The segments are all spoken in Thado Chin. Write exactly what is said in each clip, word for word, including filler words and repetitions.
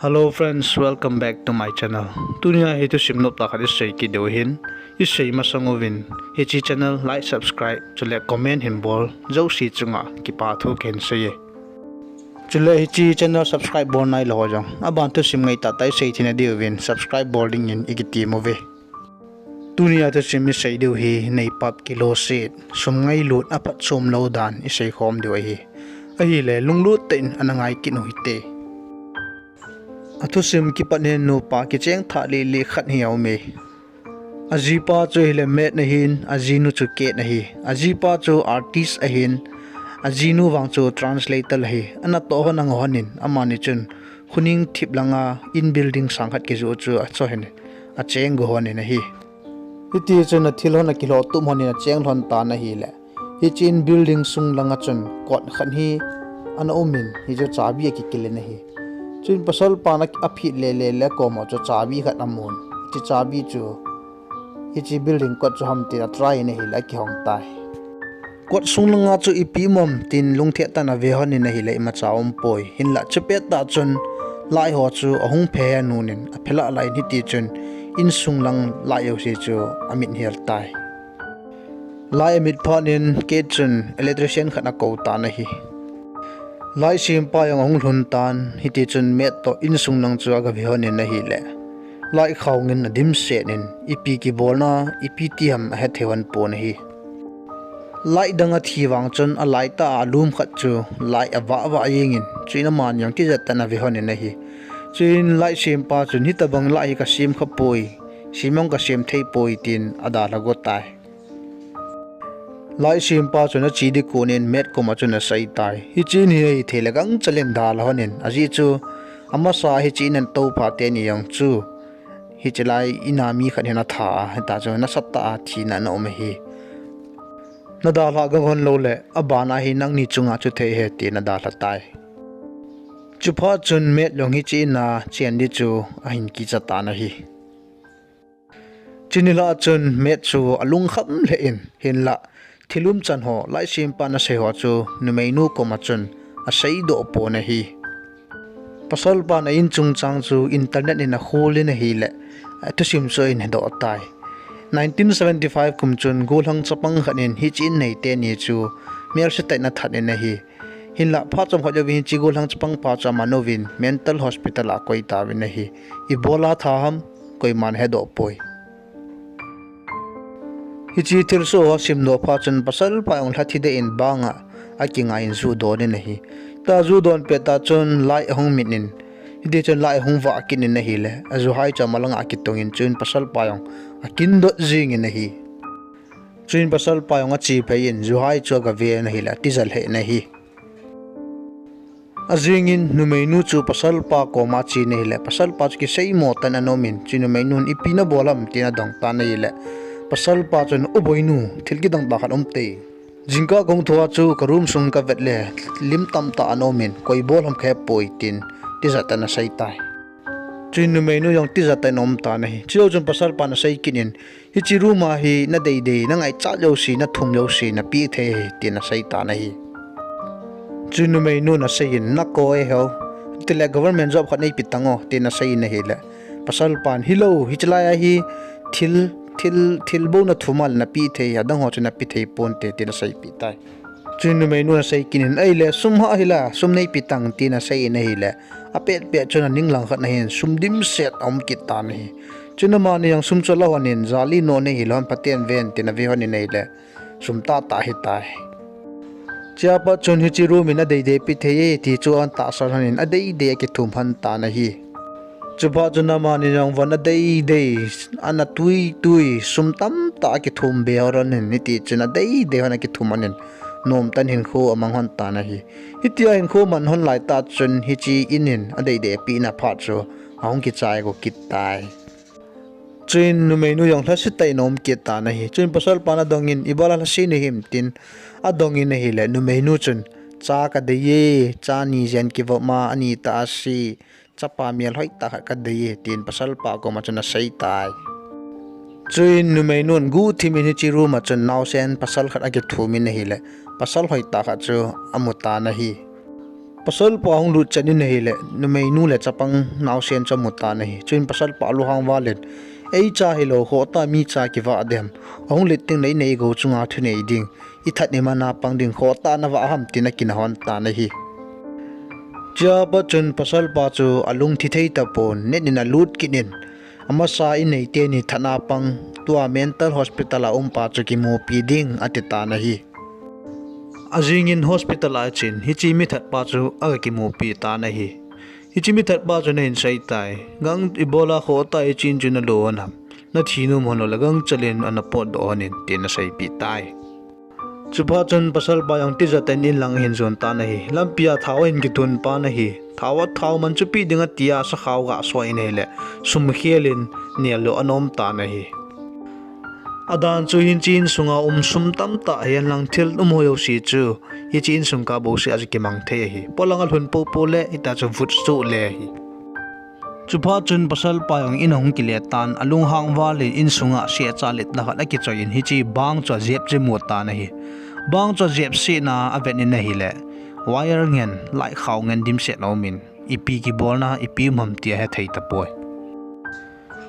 Hello friends, welcome back to my channel. Tunia hi thusim noptah khat isei kit diu ahin, isei masang uvin, hiche channel like, subscribe, chule comment hin bol jouse chunga kipa thu kahin seiye. Chule hiche channel subscribe bol nailou ho jong, aban thusim ngaitah tah isei theina diuvin subscribe bol dingin ikitem uve. Tunia thusim isei diu hi neipap kiloset, sum ngailut aphatchom lou dan isei khom diu ahi. Ahile lunglut tah in ana ngai kit u hite. Athusim kipat hin nupa kicheng thah lele khat hi aume. Ajipa chu hile Matt ahin, ajinu chu Kate ahi. Ajipa chu artist ahin, ajinu vang chu translator ahi. Anatoh hon angah hon in, amani chun khuning thip langa in building sang khat kijoh chu achoh in, acheng go hon in ahi. Hitichun athil hon akilhoh tup hon in acheng lhon tan ahile, hiche in building sung langa chun kot khat hi ana um in, hichu chabi akikil in ahi. Chuin pasalpan aphit lele le akom a chu chabi khat amun, hiche chabi chu hiche building kot chu ham tin atry in ahile akihong tai. Kot sung langa chu ipi um am tin lungthim tah in ave hon in ahile imacha umpoi. Hinlah chupettah chun light ho chu ahung phe he anun in aphe lah lah in, hitichun insung lang light jouse chu amit hel tai. Light amit phat in Kate chun electrician khat akou tan ahi. Light sempa jong ahung lhun tan, hitichun Matt toh insung lang chu agave hon in ahile, light khao in adimset in, ipi kibolna, ipi ti ham ahethei hon pon ahi. Light dang athi vang chun alight tah a alum khat chu light avah vah jeng in, chuin amani jong tijat tah in ave hon in ahi. Chuin light sempa chun, hitobang light hi kasem khapoi, sem jong kasem thei poi tin adalha go tai. Light sempa chun ache ding kon in Matt koma chun asei tai. Hiche in hi ahithei le gangchel in dalha hon in, ajeh chu amasa hiche in ana tou pha teni jong chu hiche lai in a mi khat hin atha a, hita chu nasatah a thina ana um ahi. Nadalhah gang hon lou le, aban a hi nangni chunga chu thei ahi tin adalha tai. Chuphat chun Matt jong hiche in a chen ding chu ahin kicha tan ahi. Chuni lah chun Matt chu alungkham lheh in, hinlah thil umchan ho, light sempan asei ho chu numeinu koma chun aseidoh pon ahi. Pasalpan a in chungchang chu internet in akhol in ahile, thusim chu ahin hedoh tai. Nineteen seventy-five kum chun gollhang chapang khat in hiche in nei teni chu melsetah in athat in ahi. Hinlah phat chomkhat jouvin hiche gollhang chapang pa chu aman uvin mental hospital a akoi tauvin ahi. Ibola atha ham, koiman ahedoh poi. Hiche thilsoh ho simdoh phat chun pasalpa jong lhathi deh in banga akingai in ju don in ahi. Tua ju don pettah chun light ahung mit in, hitichun light ahung vah kit in ahile, ajuhai chu amalanga akitung in, chuin pasalpa jong akindot jing in ahi. Chuin pasalpa jong ache phei in juhai chu agave in ahile, atija lheh in ahi. Ajing in numeinu chu pasalpa koma ache in ahile, pasalpa chu kiseimo tah in ana um in, chuin numeinun ipi nabol ham tin adong tan ahile, pasalpa chun, o boinu, thil kidang tah khat aum tai. Jingkah kahung thou a chu ka room sung kavet le, lim tamtah ana um in, koi bol ham kahepoi tin tijat tah in asei tai. Chuin numeinu jong tijat tah in aum tan ahi. Chujou chun pasalpan asei kit in, hiche room a hi nadeidei, nangaichat jouse, nathum jouse napeh thei ahi tin asei tan ahi. Chuin numeinun asei in, nako e ho, tile government job khat neipe tang o tin asei in ahile, pasalpan, hilou, hiche lai a hi thil, thil, thil bou nathum a le napeh thei, adang ho chu napeh thei ponte tin aseipeh tai. Chuin numeinun asei kit in, ahile sum hah hila, sum neipe tang tin asei in ahile, apetpet chun aning langkhat na hin sum dimset aum kit tan ahi. Chuin amani jong sum chu ala hon in, jali nohnei hilou ham, phaten ven tin ave hon in ahile, sum tahtah ahitai. Chea pat chun hiche room in adeidei pe thei e ti chu atahsan hon in adeidei akithum hon tan ahi. Chuphat chun amani jong von adeidei, ana tuitui, sum tamtah akithum be hon in, hitichun adeidei hon akithum hon in, nomtah in hinkho amang hon tan ahi. Hitia hinkho man hon laitah chun hiche in in adeidei apehna phat chu ahung kichai go kit tai. Chuin numeinu jong lhasetah in aum kit tan ahi. Chuin pasalpan adong in, ibola lhase nahim tin adong in ahile, numeinu chun, cha kadei e, cha ni jen kivop ma, anitah a se, chapa mel hoitah khat kadei e tin pasalpa koma chun asei tai. Chuin numeinun guhthim in hiche room a chun naosen pasal khat akithum in ahile, pasal hoitah khat chu amu tan ahi. Pasalpa hung lut chan in ahile, numeinu le chapang naosen chu amu tan ahi. Chuin pasalpa alunghang val in, "Ei cha hilou, khohtah mi cha kivah dem. Ahung lut teng le inei gou chunga thunei ding, ithat iman a pang ding, khohtah navah ham," tin akinah hon tan ahi. Chuin apat chun pasalpa chu alung thi thei tapon, net in alut kit in, "Amasa inei teni thatna pang, tua mental hospital a umpa chu kimupi ding," ati tan ahi. Ajing in hospital a achen, hiche mithatpa chu aga kimupi tan ahi. Hiche mithatpa chun ahin sei tai, "Gang ibola khohtah a ichin chu nalo ham? Nathi nom hon lou le gangchal in ana potdoh hon in," tin aseipeh tai. Chuphat chun pasalpa jong tijat in inlang ahin jon tan ahi. Lampi a thao ahin kitun pan ahi. Thao a thao man chu pe ding ati a sakhao aga soi in ahile, sum khel in nel lou ana um tan ahi. Adan chu hiche insunga um sum tamtah hihen lang thil um ho jouse chu hiche insung kah bouseh a chu kimang thei ahi. Polang alhun popo le hitia chu vut soh le ahi. Chuphat chun pasalpa jong in ahung kile tan, alunghang val in insunga sehcha letna khat akichoi in hiche bang chu ajep jemu tan ahi. Bang chu ajep sehna avet in ahile, wire ngen, light khao ngen dimset a um in, ipi kibolna, ipi um ham ti ahethei tapoi.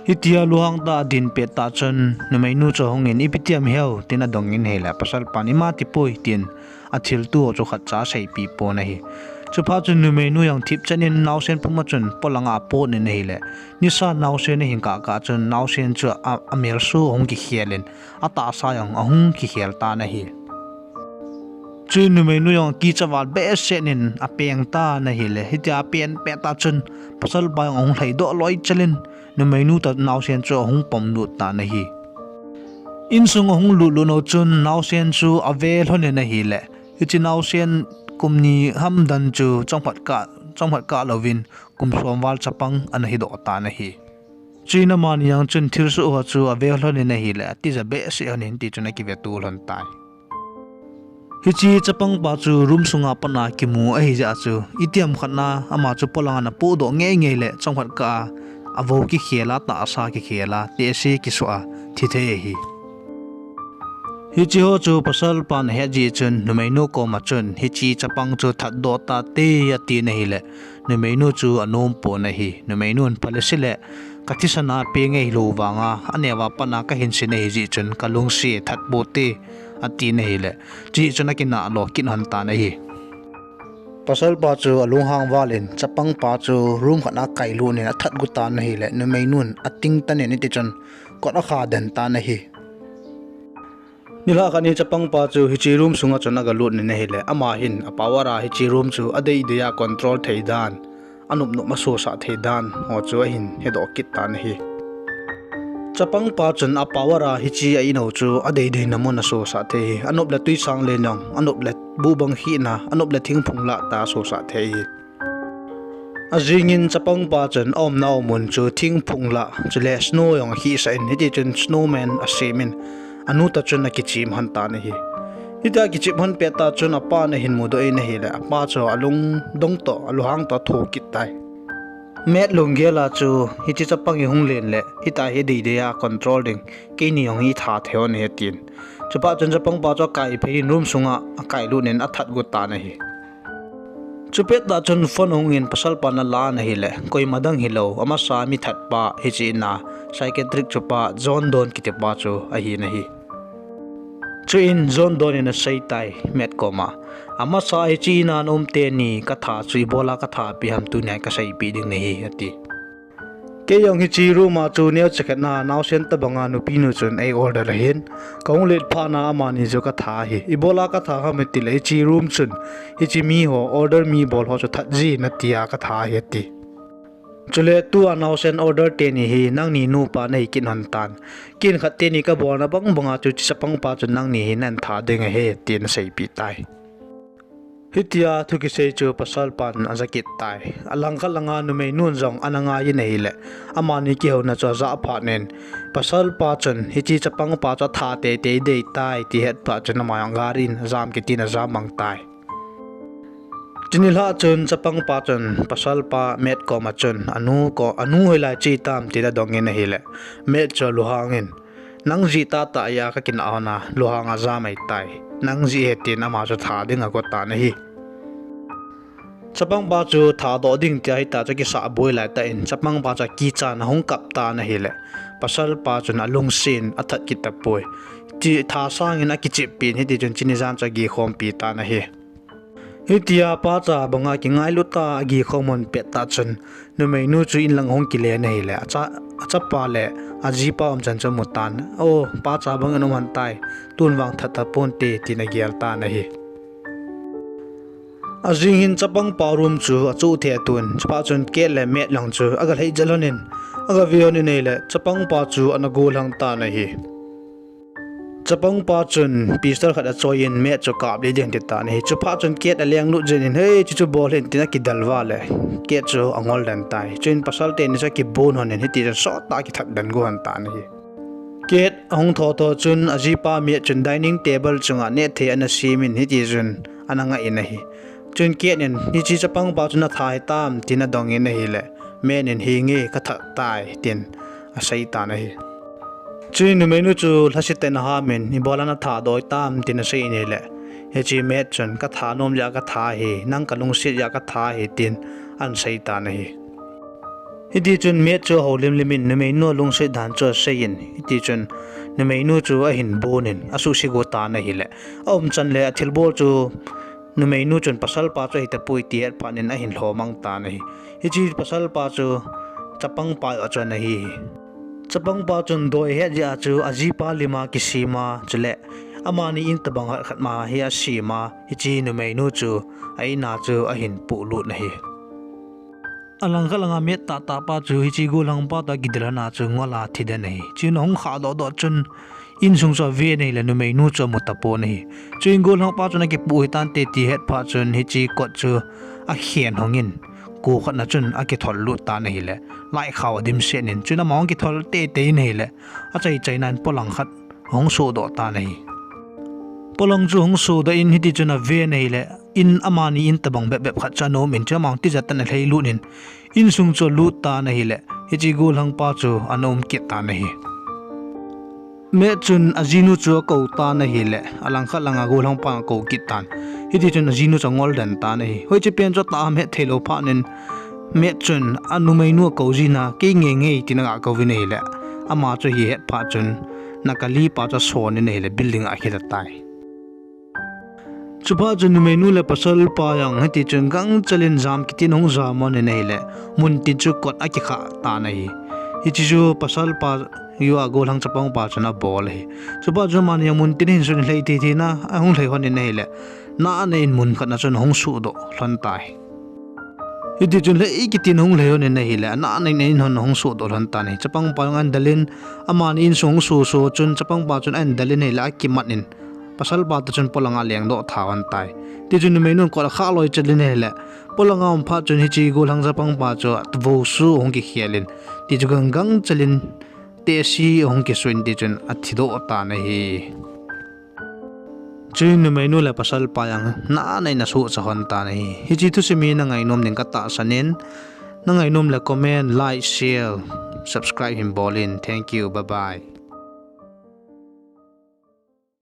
Hitia lunghang tah a adin pettah chun numeinu chu ahung in, "Ipi ti ham heo?" tin adong in ahile, pasalpan, "Ima tipoi," tin athilto chu khatcha aseipeh pon ahi. Chuphat chun numeinu jong thipchan in naosen puma chun polanga apot in ahile, nisa naosen ahin kahkah chun naosen chu a, amelso ahung kikhel in, atahsa jong ahung kikhel tan ahi. Chuin numeinu jong akicha val behseh in apeng tan ahile, hitia apeng pettah chun pasalpa jong ahung lhaidoh loi chel in, numeinu toh naosen chu ahung pomlut tan ahi. Insung ahung lutlut nau chun naosen chu ave lhon in ahile, hiche naosen kum ni ham dan chu chomkhat kah, chomkhat kah louvin kum som val chapang ana hidoh tan ahi. Chuin amani jong chun thilsoh ho chu ave lhon in ahile, atija behseh lhon in tichun akiveto lhon tai. Hiche chapangpa chu room sunga pat a kimu ahijeh a chu, itiham khat a ama chu polanga ana potdoh ngeingei le chomkhat kah a avou kikhel a, tahsa kikhel a, tehse kisuh a thi thei ahi. Hiche ho chu pasalpan ahet jeh chun numeinu koma chun hiche chapang chu thatdoh tate atin ahile, numeinu chu anom pon ahi. Numeinun, "Phale se le, kathisan a peng ahilou vanga, aneo a pat a kahin sin ahijeh chun kalungset, that pote," atin ahile, chujeh chun akinah lo kit lhon tan ahi. Pasalpa chu alunghang val in chapangpa chu room khat a akailut in athat got tan ahile, numeinun atingtan in hitichun kot akha den tan ahi. Nilhah khat ni chapangpa chu hiche room sunga chun agalut in ahile, ama hin a power a hiche room chu adeidei a control thei dan, anopnop a sosah thei dan ho chu ahin hedoh kit tan ahi. Chapangpa chun a power a hiche a in ho chu adeidei na mun asosah thei ahi. Anop le twisang len jong, anop le buhbang khihna, anop le thingphung lah tah a asosah thei ahi. Ajing in chapangpa chun aumna mun chu thingphung lah chule snow jong akhihsah in, hitichun snowman asem in, anu toh chun akichem lhon tan ahi. Hitia akichem lhon pettah chun apan ahin mudoh in ahile, apa chu alungdong toh, alunghang toh atho kit tai. Matt lunggel a chu, "Hiche chapang hi hung len le, hitia hi deidei a control ding, keini jong hi itha thei u ahi," atin. Chuphat chun chapangpa chu akaiphei in room sunga akailut in athat got tan ahi. Chupettah chun phone ahung in pasalpan alan ahile, koima dang hilou, amasa mithatpa hiche in a psychiatric chopa John Doe kitipa chu ahin ahi. Chuin John Doe in asei tai Matt koma, "Amasa hiche in a um teni katha chu ibola katha pi ham tunia kaseipeh ding nahi," ati. Kei jong hiche room a chu neocha khat a naosen tobanga nupinu chun ei order ahin, kahung let phat a amani chu katha ahi. Ibola katha ham itile hiche room chun hiche mi ho, order mi bol ho chu that jin atia katha ahi ati. Chule tua naosen order teni hi nangni nupa nahi kit lhon tan. Ken khat teni kabolna bang banga chu hiche chapangpa chun nangni hi nahin that ding ahi, tin aseipeh tai. Hitia thu kisei chu pasalpan aja kit tai. Alangkhat langa numeinun jong ana ngai in ahile, amani kihouna chu ajah phat in, pasalpa chun hiche chapangpa chu atha teitei dei tai ti ahet phat chun ama jong gari in ajam kit in ajam mang tai. Chuni lhah chun chapangpa chun pasalpa Matt koma chun anu ko, anu hoilai che tam tin adong in ahile, Matt chu alunghang in, "Nang jeh tahtah a kakinah lhon a, lunghang a ajam ahitai. Nang jeh ahi," tin ama chu that ding agot tan ahi. Chapangpa chu thadoh ding tia hita chu akisah boi laitah in, chapangpa chu akichat in ahung kap tan ahile, pasalpa chun alungset in athat kit tapoi. Chi tha sangin akichep pin, hitichun chuni jan chu agekhompi tan ahi. Hitia pacha banga kingailut a agekhom lhon pettah chun, numeinu chu inlang ahung kile in ahile, acha, achapa le ajipa umchan chu amu tan. O, pacha bangin um lhon tai, tun vang that taponte, tin agel tan ahi. Ajing hin chapangpa room chu achoh thei tun, chuphat chun Kate le Matt lang chu aga lhai jel lhon in, aga ve lhon in ahile, chapangpa chu ana gollhang tan ahi. Chapangpa chun pistol khat achoiyin Matt chu kap lih ding ati tan ahi. Chuphat chun Kate alenglut jeng in, "Hei, chuchu bol hih in," tin akidel vale, Kate chu angol den tai. Chuin pasal teni chu akibon lhon in, hitichun sottah akithat den go lhon tan ahi. Kate ahung thotho chun ajipa Matt chun dining table chunga nehthei ana semin, hitichun ana ngah in ahi. Chun Kate in, "Hiche chapangpa chu natha hitam?" tin adong in ahile, Matt in, "Hinge, kathat tai," tin asei tan ahi. Chuin numeinu chu lhasetah in ahamin, "Ibola nathadoh hitam?" tin asei in ahile, hiche Matt chun, "Katha nom jeh a katha ahi, nang kalungset jeh a katha ahi," tin ahin sei tan ahi. Hitichun Matt chu houlimlim in numeinu alungset dan chu aseiyin, hitichun numeinu chu ahin bon in asuhset go tan ahile, aumchan le athilbol chu numeinu chun pasalpa chu ahitapoi ti hetphat in ahin lhomang tan ahi. Hiche pasalpa chu chapangpa joh chun ahi. Chapangpa chun doi ahet jeh a chu ajipa lima kisema chule amani in tobang khat khat ma hi asema, hiche numeinu chu a-in a chu ahin pohlut ahi. Alangkhat langa Matt tahtah pa chu hiche gollhangpa toh akidel lhon a chu ngol a thi den ahi. Chuin ahung khahdoh doh chun insung chu aven ahile numeinu chu amu tapon ahi. Chuin gollhangpa chun akipoh hitante ti hetphat chun hiche kot chu akhen hongin, ko khat na chun akithol lut tan ahile, light khao adimset in, chuin ama ahung kithol teitei in ahile, achaichaina in polang khat ahung sohdoh tan ahi. Polang chu ahung sohdoh in, hitichun aven ahile, in amani in tobang bepbep khat chu ana um in, chuin ama ahung tijat in alhailut in, insung chu alut tan ahile, hiche gollhangpa chu ana um kit tan ahi. Matt chun ajinu chu akou tan ahile, alangkhat langa gollhangpa akou kit tan. Hitichun ajinu chu angol den tan ahi. Hoiche pen chu atah ham het theilou phat in, Matt chun anumeinu akou jin a, "Kei ngenge," tin aga kouvin ahile, ama chu hi hetphat chun nakalipa chu ason in ahile, building a akilha tai. Chuphat chun numeinu le pasalpa jong hitichun gangchel in jam kitin ahung jam lhon in ahile, muntin chu kot akikhah tan ahi. Hiche chu pasalpa joh a gollhang chapangpa chun abol ahi. Chuphat chun amani jong muntin ahin sun lhai thei thei in ahung lhai lhon in ahile, nana in mun khat na chun ahung sohdoh lhon tai. Hitichun lhai kitin ahung lhai lhon in ahile, nana in a-in hon ahung sohdoh lhon tan ahi. Chapangpa jong ahin del in, amani insung ahung soso chun chapangpa chun ahin del in ahile, akimat in, pasalpa toh chun polanga alengdoh tha lhon tai. Tichun numeinun kot akhah loi chel in ahile, polanga aum phat chun hiche gollhang chapangpa chu vousu ahung kikhel in, tichu gang gangchel in tehse ahung kisun, tichun athidoh tan ahi. Chuin numeinu le pasalpa jong nana in asuhcha lhon tan ahi. Hiche thusim hi nangainom ding katahsan in, nangainom le comment, like, share, subscribe hin bol in. Thank you, bye bye.